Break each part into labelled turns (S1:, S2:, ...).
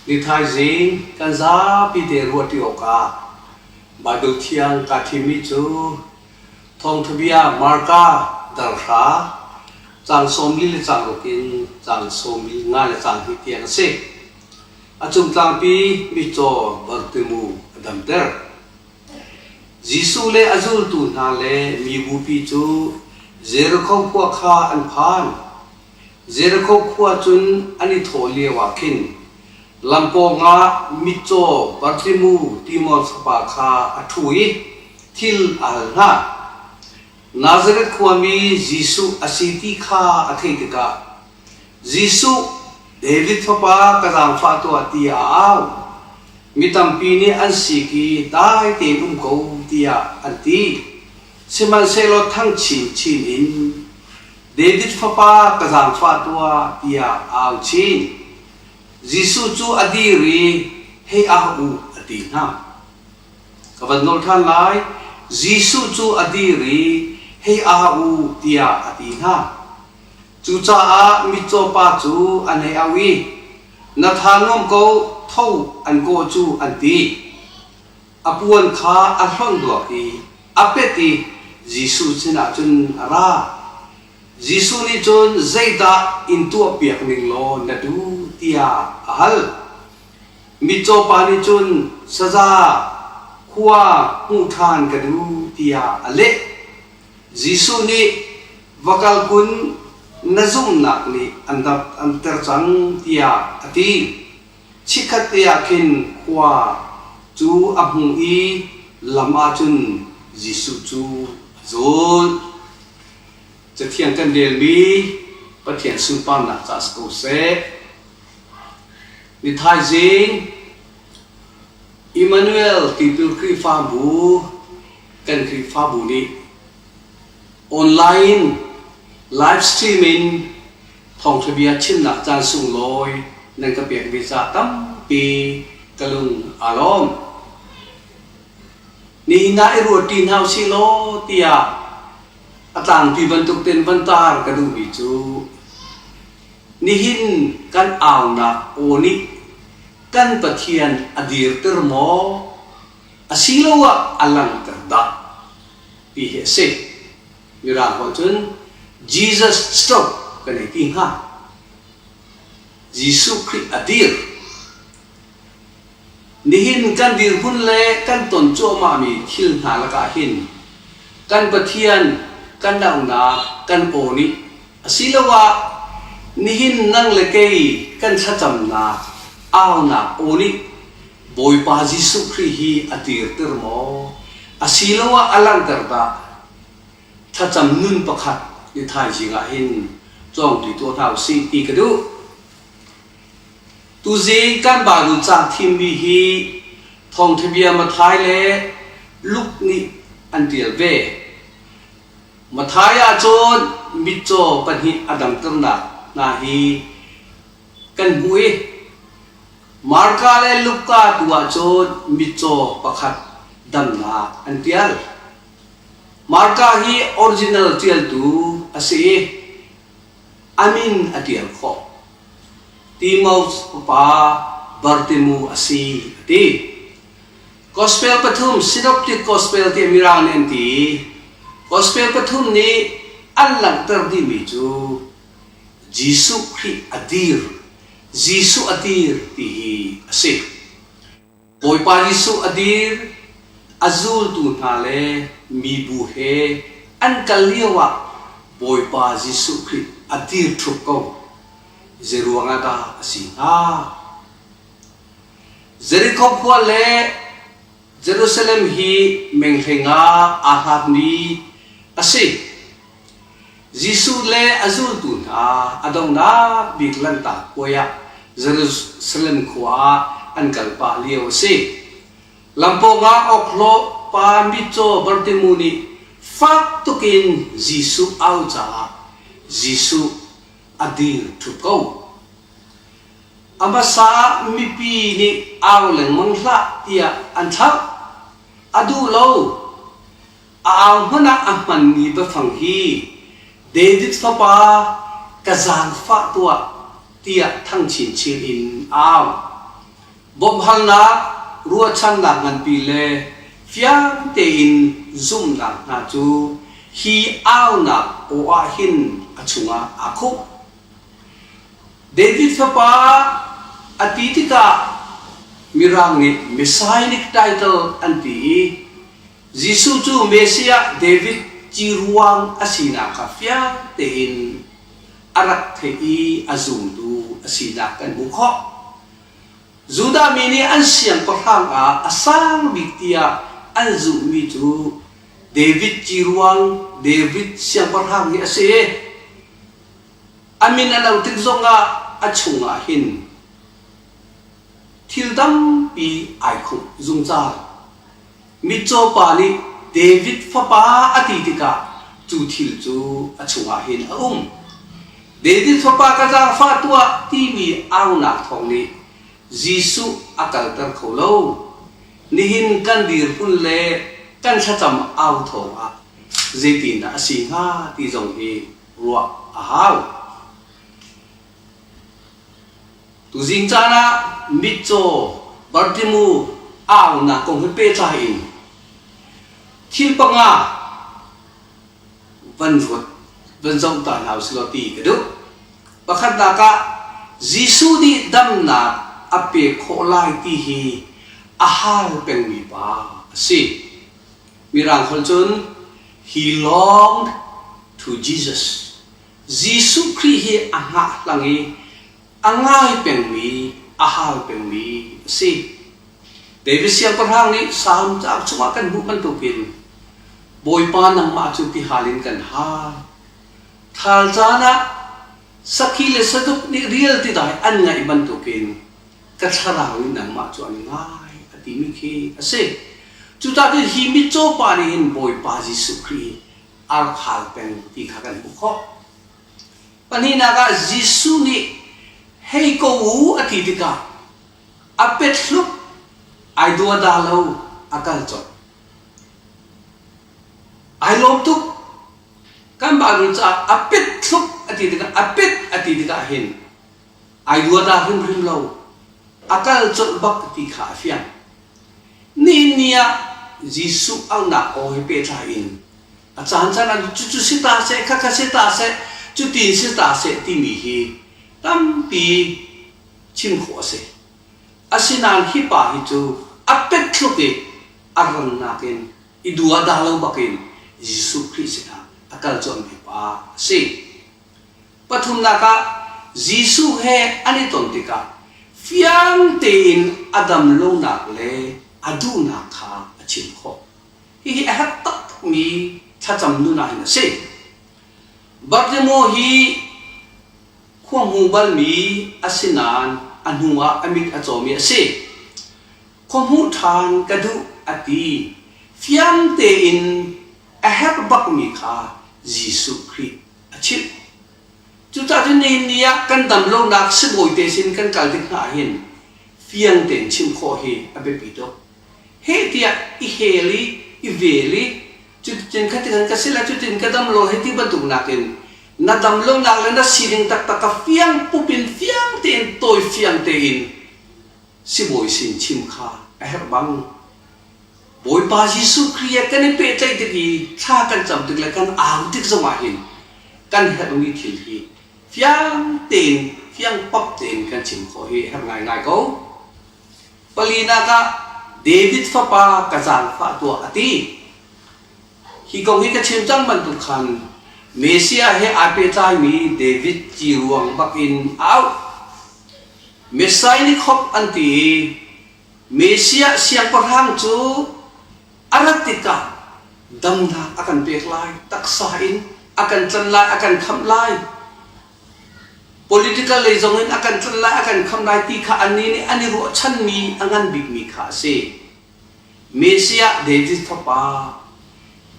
S1: Ni thaizing kan zapi te ruahṭi awkah Baibal Thiang kaa thimmi cu Thawngṭha Bia Marka dal hra, caang 40 le caang ruk in caang 45 le caang hnih tiang a si. A cungtlangpi mitcaw Bartimu a damter. Jesuh le a zultu hna le mi bupi cu Jerikho khua kha an phan. Jerikho khua cun an i thawh lioah khin lam pawngah mitcaw Bartimu Timon fapa kha a ṭhu i thil a hal hna. Nazareth khuami Jesuh a si ti kha a theih tikah Jesuh, David fapa ka zaangfah tuah tiah a au. Mi tampi nih an sik i dai tein um ko tiah an ti. Sihmanhsehlaw thang chinchin in David fapa ka zaangfah tuah tiah a au chin. Jesuh cu a dir i hei au u a ti hna. Ka van nawl ṭhan lai. Jesuh cu a dir i hei au u tiah a ti hna. Cucaah mitcaw pa cu an hei auh i, Na tha nuam ko, tho an kawh cu an ti. A puan kha a hlonh duak i a pet i Jesuh sinah cun a ra. Jesuh nih cun zeidah in tuahpiak ning law na duh tiah a hal. Mitcaw pa nih cun saza khua hmuh ṭhan ka duh tiah a leh. Jesuh nih va kal kun na zumhnak nih an damter cang tiah a ti. Chikkhat te ah khin khua cu a hmu i lam ah cun Jesuh cu a zul. Cathiang kan relmi Pathian sunparnak ca si ko seh. Ni thaizing Immanuel Tipil Khrihfabu kan Khrihfabu nih online live stream in thawngṭha bia chimnak caan sunglawi nan ka pekmi ca tampi ka lung aa lawm. Nihin ah i ruatṭi hna usih law tiah a tlangpi bantuk tein van tar ka duhmi cu nihin kan aunak aw nih kan Pathian a dirter maw asiloah a langhter dah ti hi a si. Mirang holh cun Jesus stroke kan ei ti hnga. Jesuh Khrih a dir. Nihin kan dirhmun le kan ton cuahmahmi thil hna lakah hin kan Pathian kan auhnak kan aw nih asiloah nihin nang le kei kan thlacamnak aunak aw nih Bawipa Jesuh Khrih hi a dirter maw asiloah a langhter dah? Thlacam nun pakhat ni thaizing ah hin cawngṭi tuah hna usih ti ka duh. Tuzing kan Baibal caang thimmi hi Thawngṭha bia Matthai le Luke nih an ṭial ve. Matthai ah cun mitcaw pahnih a damternak hna hi kan hmuh i Marka le Luka tu ah cun mitcaw pakhat damnak an ṭial. Marka hi original ṭialtu a si i a min a ṭial khawh. Timoth fapa Bartimu a si a ti. Gospel pathum Synoptic Gospel tiah Mirang nih an ti. Gospel pathum nih an langhter dihmi cu Jesuh Khrih a dir, Jesuh a dir ti hi a si. Bawipa Jesuh a dir, a zultu hna le mibu he an kal lioah Bawipa Jesuh Khrih a dir ṭhup ko. Zeiruang ah dah a si hnga? Jerikho khua le Jerusalem hi menghleng ah aa hlatmi a si. Jesuh le a zultu hna a donghnak bik Lanhtak Puai ah Jerusalem khua ah an kal pah lio a si. Lam pawngah awkhlawh pa mitcaw Bartimu nih fak tukin Jesuh au caah Jesuh a dir ṭhup ko. A hmasa ah mipi nih au lengmang hlah tiah an thlauh. A duh lo. A au hmanh ah a hmanmi biafang hi David fapa ka zaangfah tuah tiah thang chinchin in a au. Bawmhhalnak, ruahchannak nganpi le fiang tein zumhnak hna cu hi aunak aw ah hin a chungah aa khup. David fapa a ti tikah Mirang nih Messianic title an ti i Jesuh cu Messiah David ciruang a sinak kha fiang tein a rak theih i a zumtu a sinak kan hmuh khawh. Judah mi nih an siangpahrang ah a sang bik tiah an zumhmi cu David ciruang David siangpahrang hi a si. A min a lo tik zongah a chungah hin thil tampi ai khumh zungzal. Mitcaw pa nih David fapa a ti tikah cu thil cu a chungah hin a um. David fapa ka zaangfah tuah timi aunak thawng nih Jesuh a kalter kho lo. Nihin kan dirhmun le kan thlacam au thawng ah zeitindah a si hnga ti zong hi ruah a hau. Tuzing caan ah mitcaw Bartimu aunak kong he pehtlai in thil panga van ruat van zoh ta hna usih law ti ka duh. Pakhatnak ah Jesuh nih damnak a pek khawh lai ti hi a hal pengmi pa a si. Mirang holh cun he longed to Jesus. Jesuh Khrih hi a hngahhlang i a ngai pengmi, a hal pengmi a si. David siangpahrang nih Salm cauk chungah kan hmuh bantukin Bawipa nangmah cu tihal in kan hal. Thal caan ah sakhi le saduk nih rial ti dai an ngaih bantukin ka thlarau nih nangmah cu an ngai a timi khi a si. Cucaah cun hi mitcaw pa nih hin Bawipa Jesuh Khrih a rak hal peng ti kha kan hmuh khawh. Pahnihnak ah Jesuh nih hei ko u a ti tikah a pet hlup ai duada lo a kal colh. Ai lawm tuk. Kan Bible caah a pet thlup a ti tikah a pet a ti tikah hin ai duada hrimhrim lo. A kal colh bak ti kha a fiang. Nihin ni ah Jesuh auhnak aw he pehtlai in a caancaan ah cucu si ta seh, khakha si ta seh, cutin si ta seh timi hi tampi chim khawh a si. Asinain hi pa hi cu a pet thluk i a rannak in i dua dah lo bakin Jesuh Khrih sinah a kal cuahmi pa a si. Pathumnak ah Jesuh he an i ton tikah fiang tein a dam lonak le a duhnak kha a chim khawh. Hihi a herh taktakmi thlacam nun ah hin a si. Bartimaeus hi khua hmu balmi a si nain a hnu ah a mit a cawmi a si. Khua hmuh ṭhan ka duh a ti. Fiang tein a herh bakmi kha Jesuh Khrih a chimh. Cucaah cun nihin ni ah kan dam lonak sibawi te sin kan kal tik hna ahhin fiang tein chim khawh hi a biapi tuk. Heh tiah i hel i i vel i cuticun khatikhan ka si le cutin ka dam lo hei ti bantuk nakin na dam lonak le na sining taktak ka fiang pup in fiang tein tawi fiang tein sibawi sin chim kha a herh bang Bawipa Jesuh Khrih he kan i pehtlaih tik i thla kan cam tik le kan au tik zongah hin kan herhmi thil hi fiang tein fiang pap tein kan chim khawh hi herh ngaingai ko. Palinak ah David fapa ka zaangfah tuah a ti. Hi kong hi ka chim cang bantuk khan Messiah he aa pehtlaimi David ci ruang bak in a auh. Messiah nih khop an ti i Messiah siangpahrang cu a rat tikah damnak a kan pek lai, taksa in a kan tlanh lai, a kan khamh lai. Political lei zong in a kan tlanh lai, a kan khamh lai ti kha annih nih an i ruahchanmi a ngan bikmi kha a si. Messiah David fapa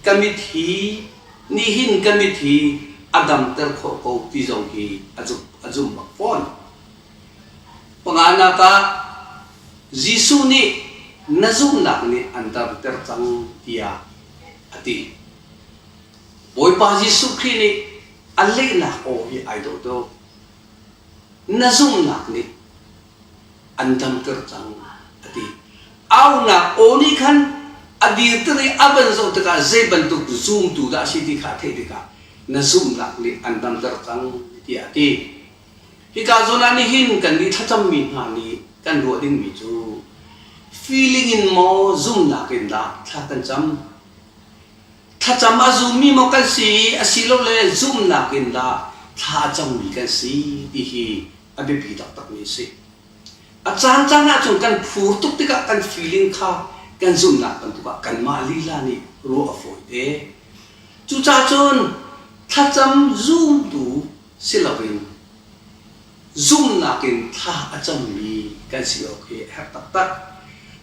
S1: ka mit hi nihin ka mit hi a damter khawh ko ti zong hi a zumh bak fawn. Panganak ah Jesuh nih na zumhnak nih an damter cang tiah a ti. Bawipa Jesuh Khrih nih a lehnak aw hi ai dawh tuk. Na zumhnak nih an damter cang. a ti. Aunak aw nih khan a dirter i a van zoh tikah zei bantuk zumtu dah a si ti kha a theih tikah na zumhnak nih an damter cang tiah a ti. Hika zawn ah nihin kan nih thlacammi hna nih kan ruah dingmi cu feeling in maw zumhnak in dah thla kan cam? Thlacam a zummi maw kan si asilole zumhnak in dah thla a cammi kan si ti hi a biapi taktakmi a si. A caancaan ahcun kan phur tuk tikah kan feeling kha kan zumhnak bantuk ah kanmah lila nih ruah a fawite. Cucaah cun thlacam zumtu si loin zumhnak in thla a cammi kan si awk hi a herh taktak.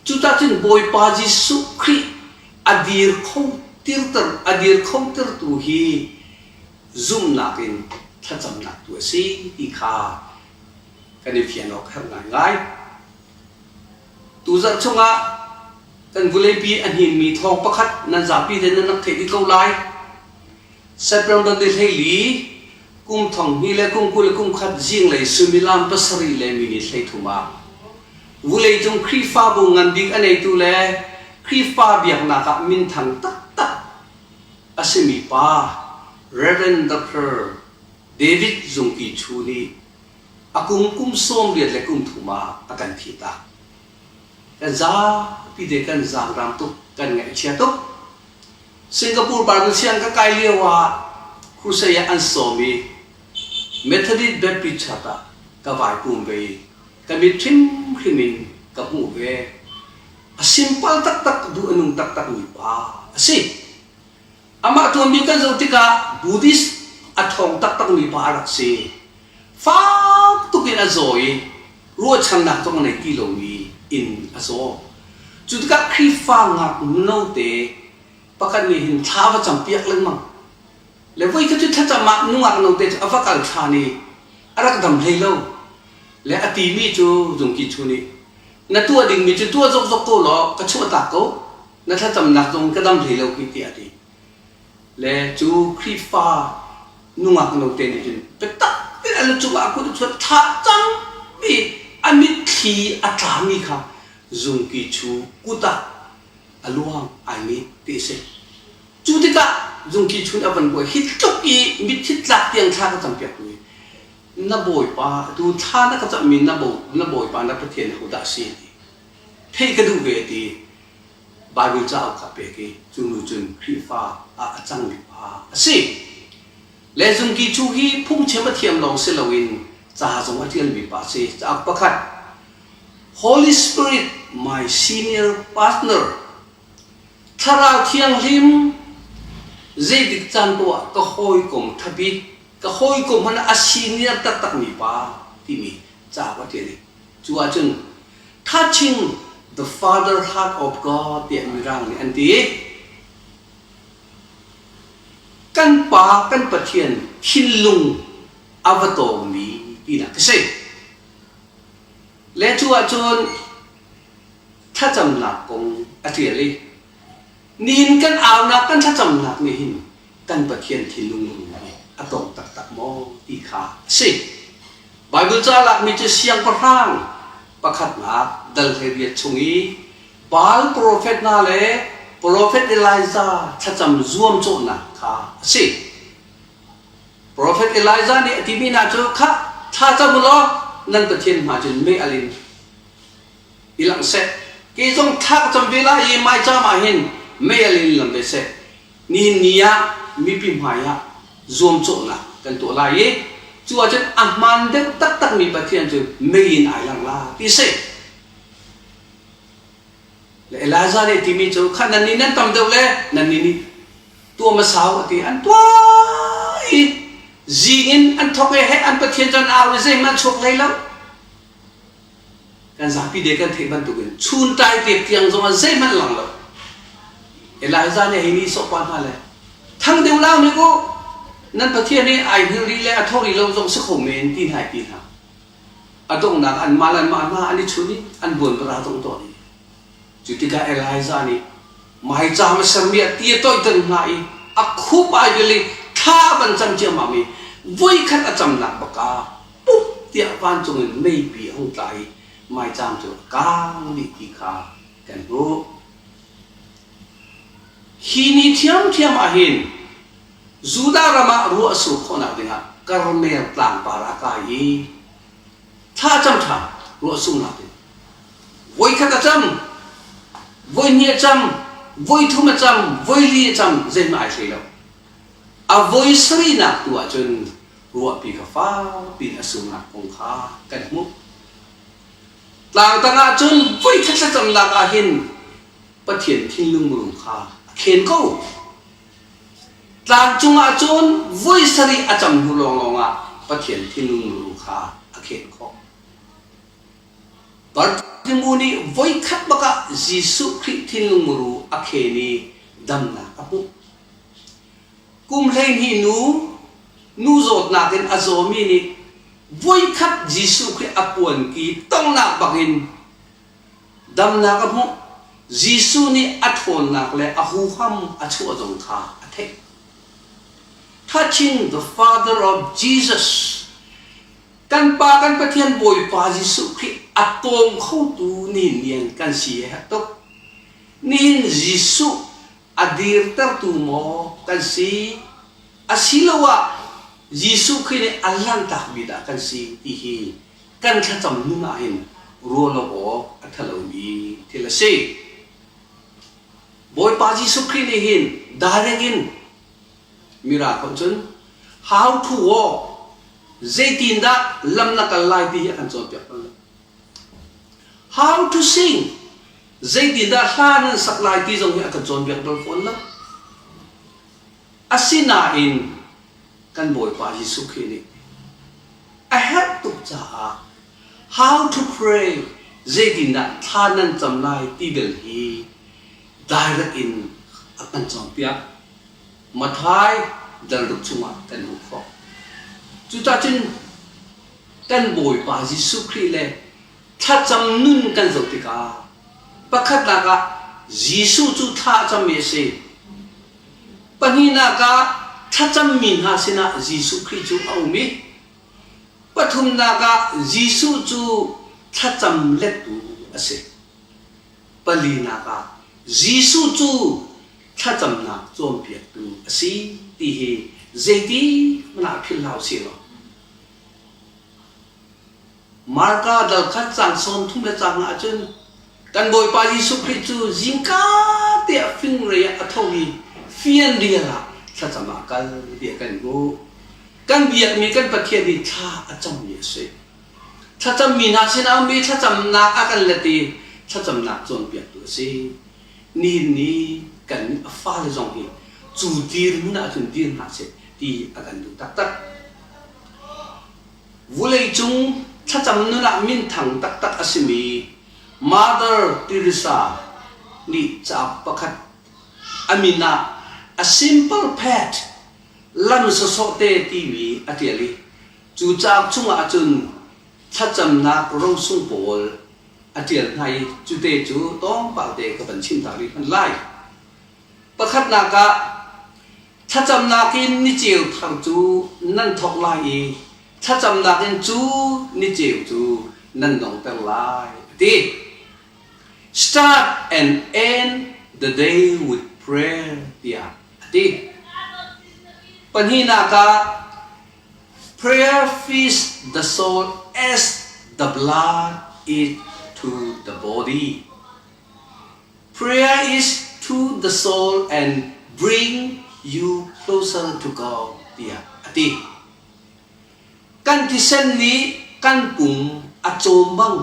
S1: Cucaah cun Bawipa Jesuh Khrih a dir kho tirter a dir kho tertu hi zumhnak in thlacamnak tu a si ti kha kan i fian awk herh ngaingai. Tuzarh chungah kan vuleipi a hninmi thawng pakhat nan zapi te nan rak theih dih ko lai. September ni 14 kum 2000 le kum 20 le kum khat zinglei suimilam pasarih le minit 13 ah vuleicung Khrihfabu ngan bik a neitu le Khrihfa biaknak ah minthang taktak a simi pa Rev. Dr. David Zungki Chu nih a kum kum 80 le kum thum ah a kan thihtak. Kan zapi te kan zaangram tuk, kan ngaihchia tuk. Singapore Bible siang ka kai lio ah crusade ah an sawm i Methodist Baptist Church ah ka vai pum ve i ka mit hrimhrim in ka hmuh ve. A simple taktak, duh a nung taktakmi pa a si. Amah tuanbia kan zoh tikah Buddhist a ṭhawng taktakmi pa a rak si. Fak tuk in a zaw i ruahchannak zong a nei ti lomi in a zaw. Cu tikah Khrihfa ngaknu note pakhat nih hin thla va campiak lengmang. Le voikhat cu thlacam ah nungak note cu a va kal ṭhan i a rak dam hlei lo. Le a timi cu Zungki Chu nih na tuah dingmi cu tuah zokzok ko law ka chuahtak ko. Na thlacamnak zong ka dam hlei lo khi tiah a ti. Le cu Khrihfa nungak note nih cun biatak tein a lu cungah a kut a chuat thla cang i a mitthli a tlami kha zungki chu kut ah a luang ai mi ti a si. Cu tikah zungki chun a van buai hi tluk i mitthli tlak tiang thla ka campiak tu hi na bawipa atu thla na ka cammi na bawipa na Pathian hodah a si ti theih ka duh ve ti Baibal cauk kha pek i cu nu cun Khrihfa ah a cangmi pa a si. Le zungki cu hi phungchim a thiam lawng si loin ca zong a ṭialmi pa a si. Cauk pakhat Holy Spirit my senior partner Thlarau Thianghlim zeitik caan poah ah ka hawikom ṭhabik ka hawikom hmanh ah a senior taktakmi pa timi cauk a ṭial i Cu ahcun touching the father heart of God tiah Mirang nih an ti. Kan Pa kan Pathian thinlung a va tawngmi tinak a si. Le cu ahcun thlacamnak kong a ṭial i nihin kan aunak kan thlacamnak nih hin kan Pathian thinlung lung hi a tawng taktak maw ti kha a si. Baibal ca lakmi cu siangpahrang pakhatnak dal 18 chung i Baal profet hna le profet Elijah thlacam zuamcawhnak kha a si. Profet Elijah nih a timi hna cu khah thla cam u law nan Pathian hma cun mei al in i langh seh. Kei zong thla ka cam ve lai i maicaam ah hin mei al in lam ve seh. Nihin ni ah mipi hmai ah zuamcawhnak kan tuah lai i cu ahcun a hmaan deuh taktakmi Pathian cu mei in ai lang la ti si. Le Elijah nih timi cu kha nannih nan tam deuh le nannih nih tuah hmasa u a ti an tuah i zing in an thawk i heh an Pathian cu an au i zeihmanh chuak hlei lo. Kan zapi de kan theih bantukin chuntai te tiang zongah zeihmanh lang lo. Elijah nih hei ni sawhpa hna le thang deuh lau nih u nan Pathian hi ai hngilh rih le a tho rih lo zong si kho men ti hna ti hna. A donghnak an mah le mah hna an i chun i an buan bara zong tuah dih. Cu tikah Elijah nih maicaam a sermi ah ti a toihter hna i a khup ai vel i thla a van cam ciammam i voikhat a camnak bak ah pup tiah vancung in meipi a hung tla i. maicaam cu a kaang dih ti kha kan hmuh. Hi ni ṭhiamṭhiam ah hin Judah ram ah ruah a sur khawhnak dingah Karmel tlangpar ah a kai i thla a cam ṭhan ruah surnak in. Voikhat a cam, voihnih a cam, voithum a cam, voili a cam, zeihmah ai hlei lo. A voi sarihnak tu ahcun ruahpi kha fakpi in a surnak kong kha kan hmuh. Tlang tang ahcun voikhat thlacamnak ah hin Pathian thinlung muru kha a khen ko. Tlang cungah cun voi sarih a cam hnu lawnglawng ah Pathian thinlung muru kha a khen khawh. Bartimu nih voikhat bak ah Jesuh Khrih thinlung muru a khen i damnak a hmuh. Kum 12 nu, nu zawtnak in a zawmi nih voikhat Jesuh Khrih a puanki tongnak bangin damnak a hmuh. Jesuh nih a ṭhawnnak le a huham a chuah zong kha a theih. Touching the Father of Jesus, kan Pa kan Pathian Bawipa Jesuh Khrih a tawng khotu nihin nian kan si a herh tuk. Nihin Jesuh a dirtertu maw kan si asiloah Jesuh Khrih nih a lanhtakmi dah kan si ti hi kan thlacam nun ah hin ruah lo awk a ṭhalomi thil a si. Bawipa Jesuh Khrih nih hin direct in miracle cun how to walk zeitindah lam na kal lai ti hi a kan cawnpiak bal lo. How to sing zeitindah hla nan sak lai ti zong hi a kan cawnpiak bal fawn lo. Asinain kan Bawipa Jesuh Khrih nih a herh tuk caah how to pray zeitindah thla nan cam lai ti bel hi direct in a kan cawnpiak. Matthai dalruk chungah kan hmuh khawh. Cucacun kan Bawipa Jesuh Khrih le thlacam nun kan zoh tikah pakhatnak ah Jesuh cu thla a cammi a si. Pahnihnak ah thlacammi hna sinah Jesuh Khrih cu a um i pathumnak ah Jesuh cu thlacam lettu a si. Palinak ah Jesuh cu thlacamnak cawnpiaktu a si ti hi zeiti hmanh ah philh hlah usih law Marka dal khat caang 30 le caang ahcun kan Bawipa Jesuh Khrih cu zingka te ah fingrei ah a tho i fianrial ah thlacam ah a kal tiah kan hmuh. Kan biakmi kan Pathian hi thla a cammi a si. Thlacammi hna sinah ummi thlacamnak a kan let i thlacamnak cawnpiaktu a si. Nihin ni kan a fale zong hi cu dirhmun ahcun dir hna seh ti a kan duh taktak. Vuleicung thlacam nun ah minthang taktak a simi Mother Teresa nih cauk pakhat a min ah A Simple Path, Lam Sawsawhte timi a ṭial i cu cauk chungah cun thlacamnak rosung pawl a ṭial hna i cute cu tlawmpal te ka van chim ta rih hmanh lai. Pakhatnak ah Thlacamnak in niceu thar cu nan thawk lai i thlacamnak in cu niceu cu nan donghter lai, a ti. Start and end the day with prayer tiah a ti. Pahnihnak ah prayer feeds the soul as the blood is to the body. Prayer is to the soul and bring you closer to God tiah a ti. Kan thisen nih kan pum a cawm bang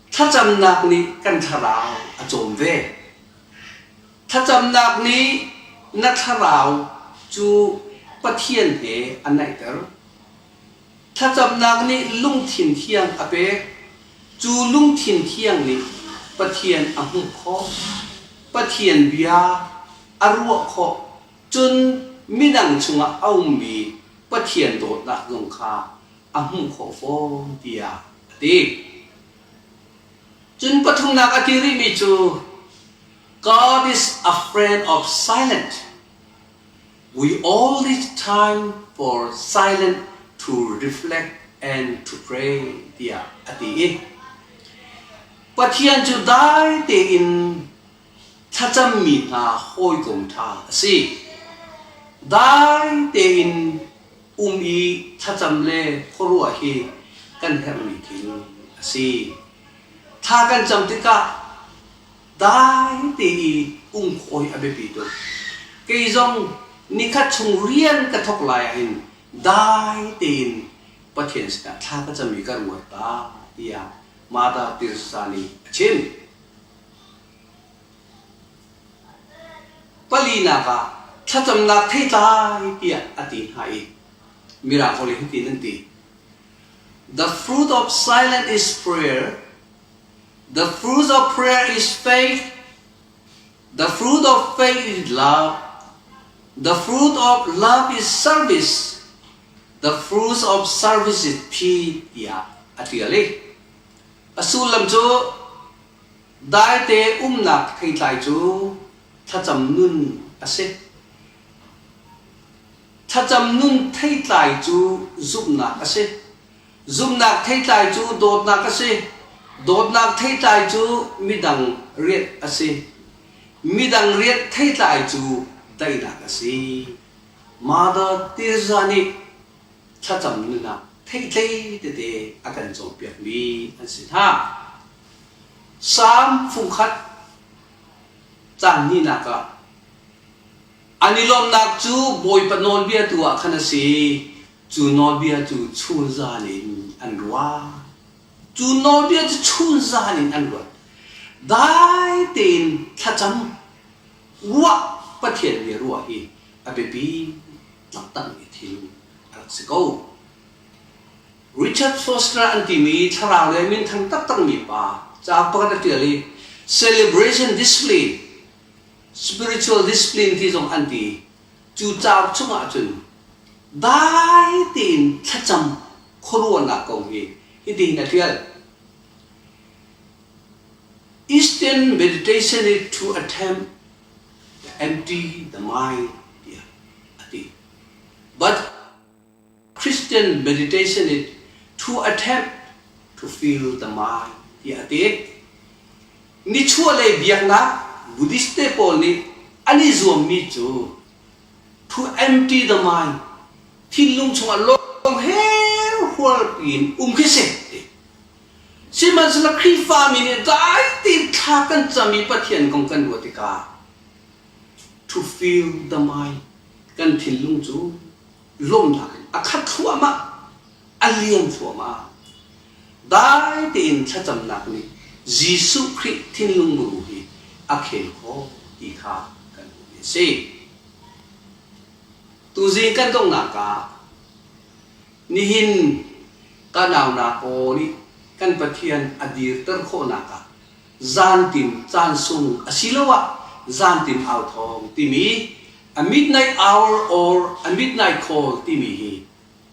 S1: thlacamnak nih kan thlarau a cawm ve. Thlacamnak nih na thlarau cu Pathian he a naihter. Thlacamnak nih lungthin thiang a pek. Cu lungthin thiang nih Pathian a hmuh khawh, Pathian bia a ruah khawh, cun midang chungah a ummi Pathian dawtnak zong kha a hmuh khawh fawn tiah a ti. Cun pathumnak a ti rihmi cu God is a friend of silent. We all need time for silent to reflect and to pray tiah a ti i. Pathian cu dai tein thlacammi hna hawikom ṭha a si. Dai tein um i thlacam le khuaruah hi kan herhmi thil a si. Thla kan cam tikah dai te i um khawh hi a biapi tuk. Kei zong nikhat chung rian ka thawk lai ahhin dai tein Pathian sinah thla ka cam i ka ruat ta tiah Mother Teresa nih a chim. Palinak ah thlacamnak theitlai tiah a ti hna i Mirang holh in hitin an ti. The fruit of silence is prayer. The fruit of prayer is faith. The fruit of faith is love. The fruit of love is service. The fruit of service is peace tiah a ṭial i a sullam cu daite umnak theitlai cu thlacam nun a si. Thlacam nun theitlai cu zumhnak a si. Zumhnak theitlai cu dawtnak a si. Dawtnak theitlai cu midang rianh a si. Midang rianh theitlai cu daihnak a si. Mother Teresa nih thlacam nun ah theihtlei tete a kan cawnpiakmi an si hna. Salm fungkhat caan hnihnak ah an i lawmhnak cu Bawipa nawlbia tu ah khan a si. Cu nawlbia cu chunzan in an ruah. Cu nawlbia cu chunzan in an ruat. Dai tein thlacam ruah Pathian bia ruah hi a biapi taktakmi thil a rak si ko. Richard Foster an timi thlarau le minthang taktakmi pa cauk pakhat a ṭial i Celebration Discipline, Spiritual Discipline ti zong an ti. Cu cauk chungah cun dai tein thlacam khuaruahnak kong hi hitihin a ṭial. Eastern meditation is to attempt to empty the mind tiah a ti. But Christian meditation is to attempt to fill the mind tiah a ti. Nichuahlei biaknak Buddhist te pawl nih an i zuammi cu to empty the mind thinlung chungah lawng herhual piin um khi si ti. Sihmanhsehlaw Khrihfami nih dai tein thla kan cam i Pathian kong kan ruah tikah to fill the mind kan thinlung cu lawmhnak in a khat thluahmah, a liam thluahmah. Dai tein thlacamnak nih Jesuh Khrih thinlung muru hi a khel khawh ti kha kan hmuhmi a si. Tuzing kan donghnak ah nihin ka naunak aw nih kan Pathian a dirter khawhnak ah zantim caan sung asiloah zantim au thawng timi A midnight hour or a midnight call timi hi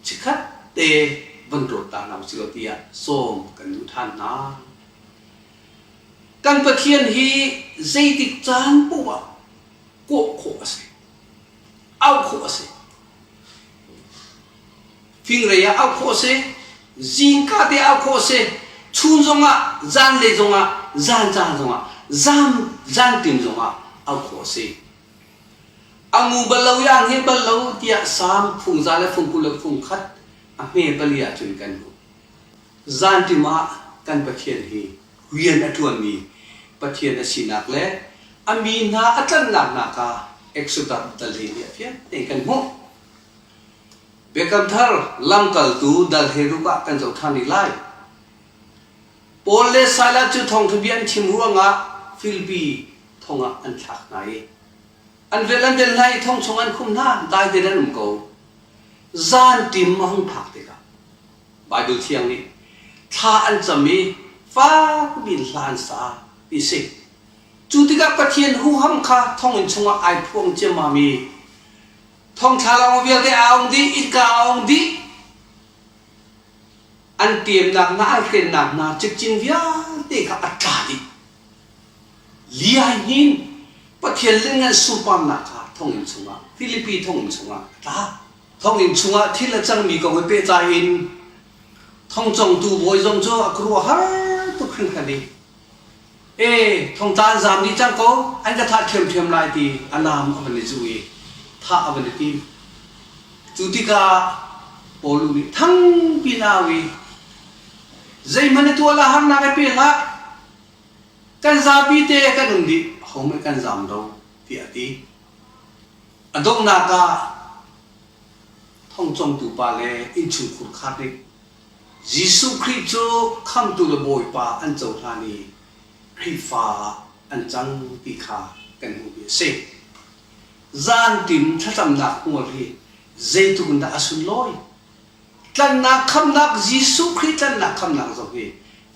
S1: chikkhat te van ruat ta hna usih law tiah sawm kan duh ṭhan hna. Kan Pathian hi zeitik caan paoh ah kawh khawh a si. Auh khawh a si. Fingrei ah auh khawh a si. Zingka te auh khawh a si. Chun zongah, zanlei zongah, zan caan zongah, zan zantim zongah auh khawh a si. A ngu bal lo i aa hngilh bal lo tiah Salm phungza le fung 20 le fung khat a hme pali ahcun kan hmuh. Zanṭim ah kan Pathian hi rian a ṭuanmi Pathian a sinak le a mi hna a tlanhnak hna kha Exodus dal 12 ah fiang tein kan hmuh. Biakam Thar lamkaltu dal 16 ah kan zoh ṭhan rih lai. Paul le Silas cu thawngṭha bia an chim ruangah Filipi thong ah an thlak hna i an velh an velh hna i thong chung an khum hna, dai tein an um ko. Zanṭim a hung phak tikah Baibal Thiang nih thla an cam i fak in hla an sa ti si. Cu tikah Pathian huham kha thonginn chungah ai phuang ciammam i thongthla lawng vialte aa ong dih, innka aa ong dih. An ṭemnak hna, an hrennak hna cikcin vialte kha a tla dih. Liai hnin Pathian lianngan sunparnak kha thonginn chungah Filipi thonginn chungah a tla. Thonginn chungah thil a cangmi kong he pehtlai in thongcongtu bawi zong cu a khuaruahhar tuk hringhran i. E thongtla an zaam dih cang ko, an ka thah ṭhiamṭhiam lai ti a naam a van i zuh i thah a van i tim. Cu tikah Paul nih thangpi in a au i, Zeihmanh na tuah la harnak i pe hlah, kan zapi te kan um dih, ahohmanh kan zaam lo, tiah a ti. A donghnak ah thongcongtu pa le innchungkhur khar nih Jesuh Khrih cu Khamhtu le Bawipa an cohlan i Khrihfa ah an cang ti kha kan hmuhmi a si. Zantim thlacamnak hmual hi zeitluk in dah a sunlawi? Tlanhnak khamhnak Jesuh Khrih tlanhnak khamhnak zong hi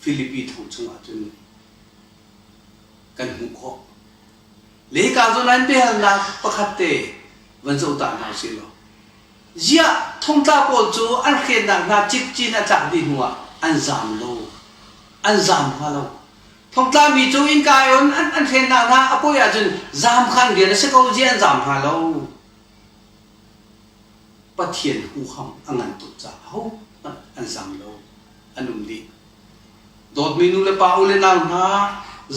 S1: Filipi thong chungah cun kan hmuh khawh. Le hika zawn ah hin biahalnak pakhat te van zoh ta hna usih law Ziah thongtla pawl cu an hrennak hna cikcin a tlak dih hnuah an zaam lo? An zaam hnga lo. Thongtlami cu innka i on an hrennak hna a pawi ahcun zaam kha an rian a si ko. Ziah an zaam hnga lo? Pathian huham a ngan tuk caah ahohmanh an zaam lo. An um dih. Dawtmi nu le pa u le nau hna,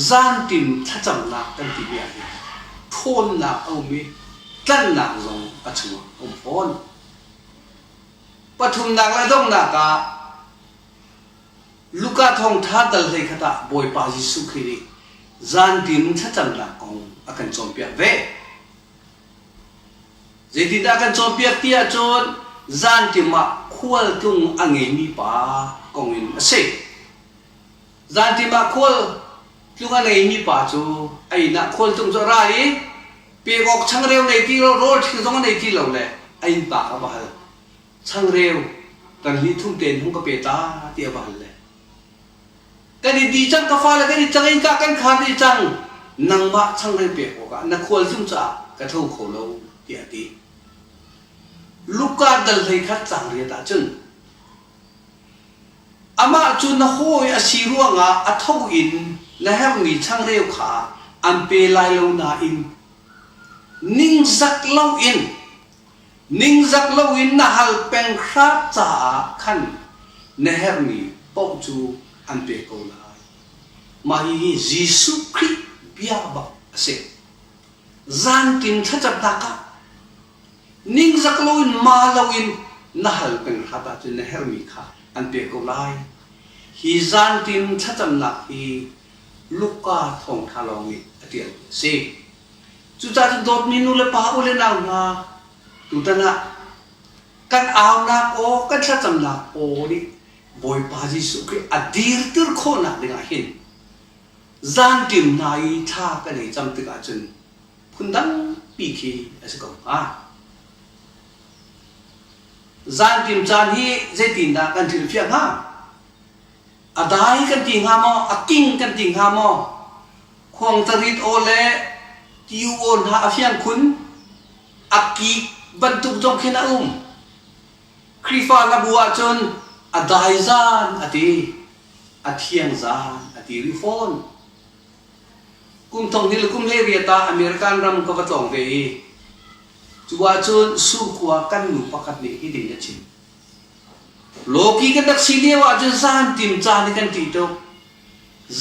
S1: zantim thlacamnak kan timi ah hin ṭhawnnak a um i tlanhnak zong a chungah a um fawn. Pathumnak le donghnak ah Luka thawngṭha dal 11 ah Bawipa Jesuh Khrih nih zantim thlacamnak kong a kan cawnpiak ve. Zeitindah kan cawnpiak ti ahcun zantim ah khualtlung a ngeimi pa kong in a si. Zantim ah khualtlung a ngeimi pa cu a inn ah khualtlung cu a ra i pek awk changreu nei ti lo, rawl ṭhing zong a nei ti lo le a innpa kha va hal. Changreu kan hnih thum tein hung ka pe ta ti a va hal le Kan i di cang ka fale kan i cang innka kan khar dih cang nangmah changreu pek awkah na khualzung caah ka tho kho lo tiah a ti. Luka dal 11 caang riat ah cun amah cu na hawi a si ruangah a tho in na herhmi changreu kha an pe lai lo nain ningzak loin Ningzak loin na hal peng hrat caah khan na herhmi paoh cu an pek ko lai. Mah hihi Jesuh Khrih bia bak a si. Zantin thlacamnak ah ningzak loin ma loin na hal peng hrat ahcun na herhmi kha an pek ko lai. Hi zantin thlacamnak hi Luka thawngṭha lawng nih a ṭialmi a si. Cucaah cun dawtmi nu le pa u le nau hna, tutan ah kan aunak aw, kan thlacamnak aw nih Bawipa Jesuh Khrih a dirter khawhnak dingah hin zanṭim hna i thla kan ei cang tikah cun phundangpi khi a si ko hnga. Zanṭim caan hi zeitindah kan hrilhfiah hnga? A dai kan ti hnga maw? A king kan ti hnga maw? Khuangcarit aw le tiu aw hna a fiang khun. A kik bantuk zong khin a um. Khrihfa hlabu ahcun a dai zan a ti, a thiang zan a ti rih fawn. Kum thong hnih le kum 18 ah American ram ka va tlawng ve i cu ahcun Surkhua kan nu pakhat nih hitin a chim. Lawki kan rak si lio ahcun zantim caan hi kan ṭih tuk.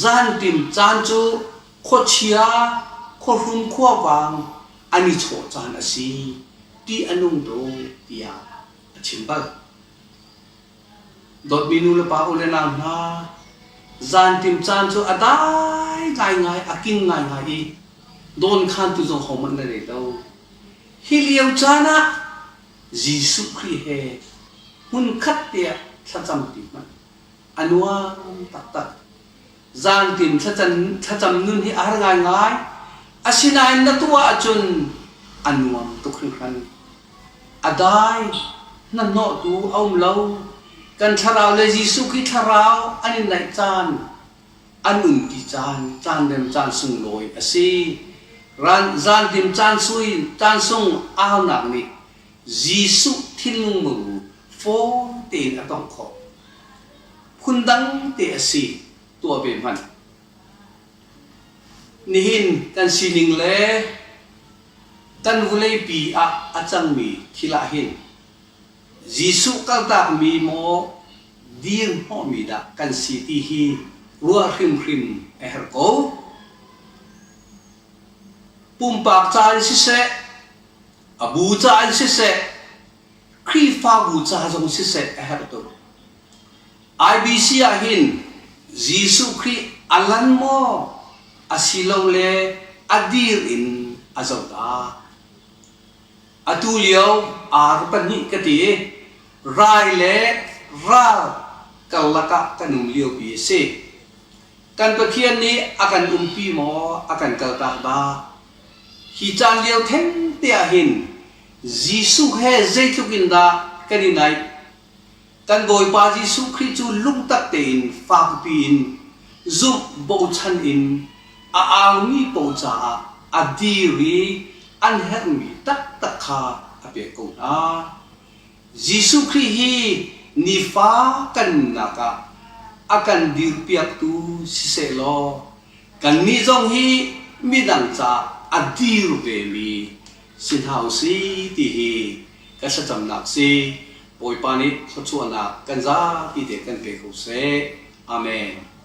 S1: Zantim caan cu khuachia, khuahrum khuavang an i chawh caan a si. Ṭih a nung tuk tiah a chim bal. Dawtmi nu le pa u le nau hna, zantim caan cu a dai ngaingai, a king ngaingai i dawnkhantu zong hohmanh na nei lo. Hi lio caan ah Jesuh Khrih he hmunkhat te ah thlacam ti hmanh a nuam taktak. Zantin thlacam, thlacam nun hi a har ngaingai. Asinain na tuah ahcun a nuam tuk hringhran. A dai, hnahnawhtu a um lo. Kan thlarau le Jesuh Khrih thlarau an i naih caan an umti caan, caan rem caan sunglawi a si. Ran, zantim caan sui, caan sung aunak nih Jesuh thinlung muru fawn tein a tongh khawh. Phundang te a si, tuah ve hmanh. Nihin kan sining le kan vuleipi ah a cangmi thil ah hin Jesuh kaltakmi maw dirhnawhmi dah kan si ti hi ruah hrimhrim a herh ko. Pumpak ca in siseh, a bu ca in siseh, Khrihfabu ca zong siseh a herh tuk. IBC ah hin Jesuh Khrih a lan maw asilole a dir in a zoh dah? Atu lio ar pahnih ka ti i rai le ral karlak ah kan um liopi a si. Kan Pathian nih a kan umpi maw a kan kaltak dah? Hi caan lio thengte ah hin Jesuh he zeitluk in dah kan i naih? Kan Bawipa Jesuh Khrih cu lungtak tein fakpi in zumh bochan in a aumi paoh caah a dir i an herhmi taktak kha a pek ko hna. Jesuh Khrih hi nifa kan nunnak ah a kan dirpiaktu siseh law kannih zong hi midang caah a dir vemi si hna usih ti hi ka thlacamnak si. Bawipa nih thluachuahnak kan zapi te kan pe ko seh. Amen.